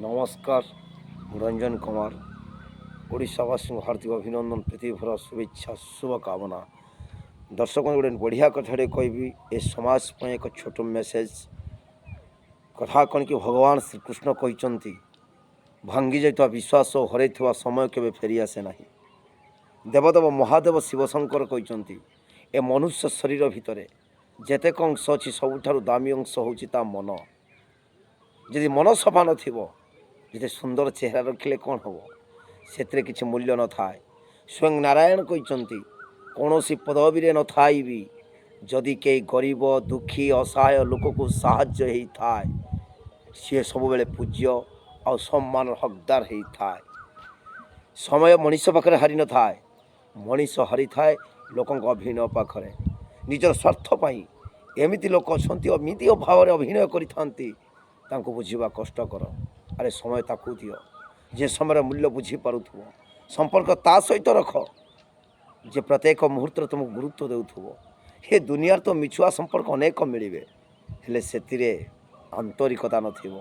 ନମସ୍କାର, ମୁଁ ରଞ୍ଜନ କୁମାର। ଓଡ଼ିଶାବାସୀଙ୍କୁ ହାର୍ଦ୍ଦିକ ଅଭିନନ୍ଦନ, ପ୍ରୀତିଭରା ଶୁଭେଚ୍ଛା, ଶୁଭକାମନା। ଦର୍ଶକଙ୍କୁ ଗୋଟେ ବଢ଼ିଆ କଥାଟେ କହିବି, ଏ ସମାଜ ପାଇଁ ଏକ ଛୋଟ ମେସେଜ। କଥା କ'ଣ କି, ଭଗବାନ ଶ୍ରୀକୃଷ୍ଣ କହିଛନ୍ତି, ଭାଙ୍ଗି ଯାଇଥିବା ବିଶ୍ୱାସ ଓ ହରାଇଥିବା ସମୟ କେବେ ଫେରି ଆସେ ନାହିଁ। ଦେବଦେବ ମହାଦେବ ଶିବଶଙ୍କର କହିଛନ୍ତି, ଏ ମନୁଷ୍ୟ ଶରୀର ଭିତରେ ଯେତେକ ଅଂଶ ଅଛି, ସବୁଠାରୁ ଦାମୀ ଅଂଶ ହେଉଛି ତା ମନ। ଯଦି ମନ ସଫା ନଥିବ, ଯେତେ ସୁନ୍ଦର ଚେହେରା ରଖିଲେ କ'ଣ ହେବ? ସେଥିରେ କିଛି ମୂଲ୍ୟ ନଥାଏ। ସ୍ୱୟଂ ନାରାୟଣ କହିଛନ୍ତି, କୌଣସି ପଦବୀରେ ନଥାଇ ବି ଯଦି କେହି ଗରିବ, ଦୁଃଖୀ, ଅସହାୟ ଲୋକକୁ ସାହାଯ୍ୟ ହେଇଥାଏ, ସିଏ ସବୁବେଳେ ପୂଜ୍ୟ ଆଉ ସମ୍ମାନର ହକଦାର ହେଇଥାଏ। ସମୟ ମଣିଷ ପାଖରେ ହାରି ନଥାଏ, ମଣିଷ ହାରିଥାଏ ଲୋକଙ୍କ ଅଭିନୟ ପାଖରେ। ନିଜର ସ୍ୱାର୍ଥ ପାଇଁ ଏମିତି ଲୋକ ଅଛନ୍ତି, ଏମିତି ଭାବରେ ଅଭିନୟ କରିଥାନ୍ତି, ତାଙ୍କୁ ବୁଝିବା କଷ୍ଟକର। ଆରେ, ସମୟ ତାକୁ ଦିଅ ଯେ ସମୟର ମୂଲ୍ୟ ବୁଝିପାରୁଥିବ। ସମ୍ପର୍କ ତା ସହିତ ରଖ ଯେ ପ୍ରତ୍ୟେକ ମୁହୂର୍ତ୍ତରେ ତୁମକୁ ଗୁରୁତ୍ୱ ଦେଉଥିବ। ହେ, ଦୁନିଆରେ ତ ମିଛୁଆ ସମ୍ପର୍କ ଅନେକ ମିଳିବେ, ହେଲେ ସେଥିରେ ଆନ୍ତରିକତା ନଥିବ।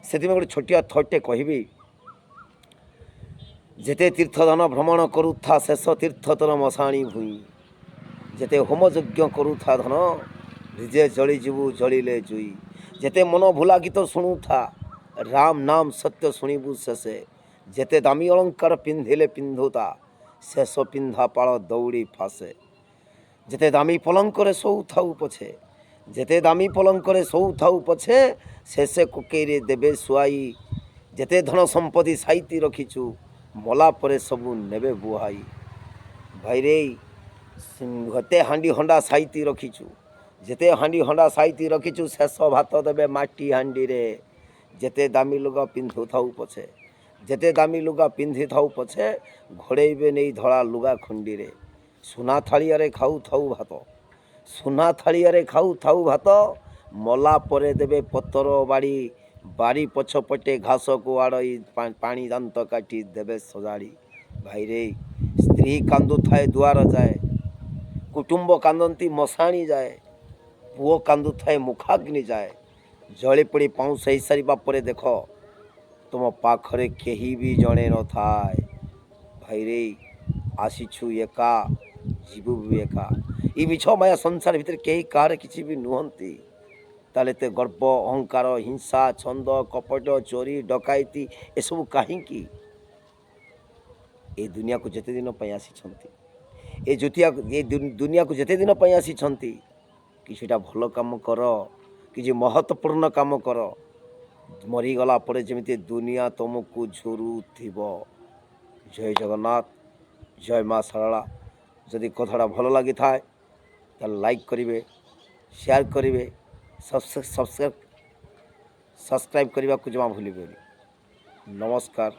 ସେଥିପାଇଁ ଗୋଟେ ଛୋଟିଆ ଥଟ୍ଟେ କହିବି। ଯେତେ ତୀର୍ଥଧନ ଭ୍ରମଣ କରୁଥା, ଶେଷ ତୀର୍ଥ ତୋର ମଶାଣି ଭୂଇଁ। ଯେତେ ହୋମ ଯଜ୍ଞ କରୁଥା ଧନ, ନିଜେ ଜଳିଯିବୁ ଜଳିଲେ ଜୁଇ। ଯେତେ ମନ ଭୁଲା ଗୀତ ଶୁଣୁଥା, ରାମ ନାମ ସତ୍ୟ ଶୁଣିବୁ ଶେଷେ। ଯେତେ ଦାମୀ ଅଳଙ୍କାର ପିନ୍ଧିଲେ ପିନ୍ଧୁତା, ଶେଷ ପିନ୍ଧା ପାଳ ଦଉଡ଼ି ଫାଶେ। ଯେତେ ଦାମୀ ପଲଙ୍କରେ ଶୋଉଥାଉ ପଛେ, ଯେତେ ଦାମୀ ପଲଙ୍କରେ ଶୋଉଥାଉ ପଛେ, ଶେଷେ କୋକେଇରେ ଦେବେ ଶୁଆଇ। ଯେତେ ଧନ ସମ୍ପତ୍ତି ସାଇତି ରଖିଛୁ, ମଲା ପରେ ସବୁ ନେବେ ବୁହାଇ। ଭାଇରେ, ଯେତେ ହାଣ୍ଡି ହଣ୍ଡା ସାଇତି ରଖିଛୁ, ଯେତେ ହାଣ୍ଡି ହଣ୍ଡା ସାଇତି ରଖିଛୁ, ଶେଷ ଭାତ ଦେବେ ମାଟି ହାଣ୍ଡିରେ। ଯେତେ ଦାମୀ ଲୁଗା ପିନ୍ଧୁଥାଉ ପଛେ, ଯେତେ ଦାମୀ ଲୁଗା ପିନ୍ଧିଥାଉ ପଛେ, ଘୋଡ଼େଇବେ ନେଇ ଧଳା ଲୁଗା ଖଣ୍ଡିରେ। ସୁନା ଥାଳିଆରେ ଖାଉଥାଉ ଭାତ, ସୁନା ଥାଳିଆରେ ଖାଉଥାଉ ଭାତ, ମଲା ପରେ ଦେବେ ପତର ବାଡ଼ି। ବାରି ପଛପଟେ ଘାସକୁ ଆଡ଼ଇ ପାଣି ଦାନ୍ତ କାଠି ଦେବେ ସଜାଡ଼ି। ଭାଇରେ, ସ୍ତ୍ରୀ କାନ୍ଦୁଥାଏ ଦୁଆର ଯାଏ, କୁଟୁମ୍ବ କାନ୍ଦନ୍ତି ମଶାଣି ଯାଏ, ପୁଅ କାନ୍ଦୁଥାଏ ମୁଖାଗ୍ନି ଯାଏ। ଜଳି ପୋଡ଼ି ପାଉଁଶ ହେଇସାରିବା ପରେ ଦେଖ, ତୁମ ପାଖରେ କେହି ବି ଜଣେ ନଥାଏ। ଭାଇରେ, ଆସିଛୁ ଏକା, ଯିବୁ ବି ଏକା। ଏଇ ମିଛ ମାୟା ସଂସାର ଭିତରେ କେହି କାହାର କିଛି ବି ନୁହନ୍ତି। ତାହେଲେ ଏତେ ଗର୍ବ, ଅହଙ୍କାର, ହିଂସା, ଛନ୍ଦ କପଟ, ଚୋରି, ଡକାୟତି ଏସବୁ କାହିଁକି? ଏ ଦୁନିଆକୁ ଯେତେ ଦିନ ପାଇଁ ଆସିଛନ୍ତି, ଏ ଦୁନିଆକୁ ଯେତେ ଦିନ ପାଇଁ ଆସିଛନ୍ତି, କିଛିଟା ଭଲ କାମ କର, କିଛି ମହତ୍ତ୍ୱପୂର୍ଣ୍ଣ କାମ କର, ମରିଗଲା ପରେ ଯେମିତି ଦୁନିଆ ତୁମକୁ ଝୁରୁଥିବ। ଜୟ ଜଗନ୍ନାଥ, ଜୟ ମା ଶାରଳା। ଯଦି କଥାଟା ଭଲ ଲାଗିଥାଏ, ତାହେଲେ ଲାଇକ୍ କରିବେ, ସେୟାର କରିବେ, ସବସ୍କ୍ରାଇବ୍ କରିବାକୁ ଜମା ଭୁଲିବେନି। ନମସ୍କାର।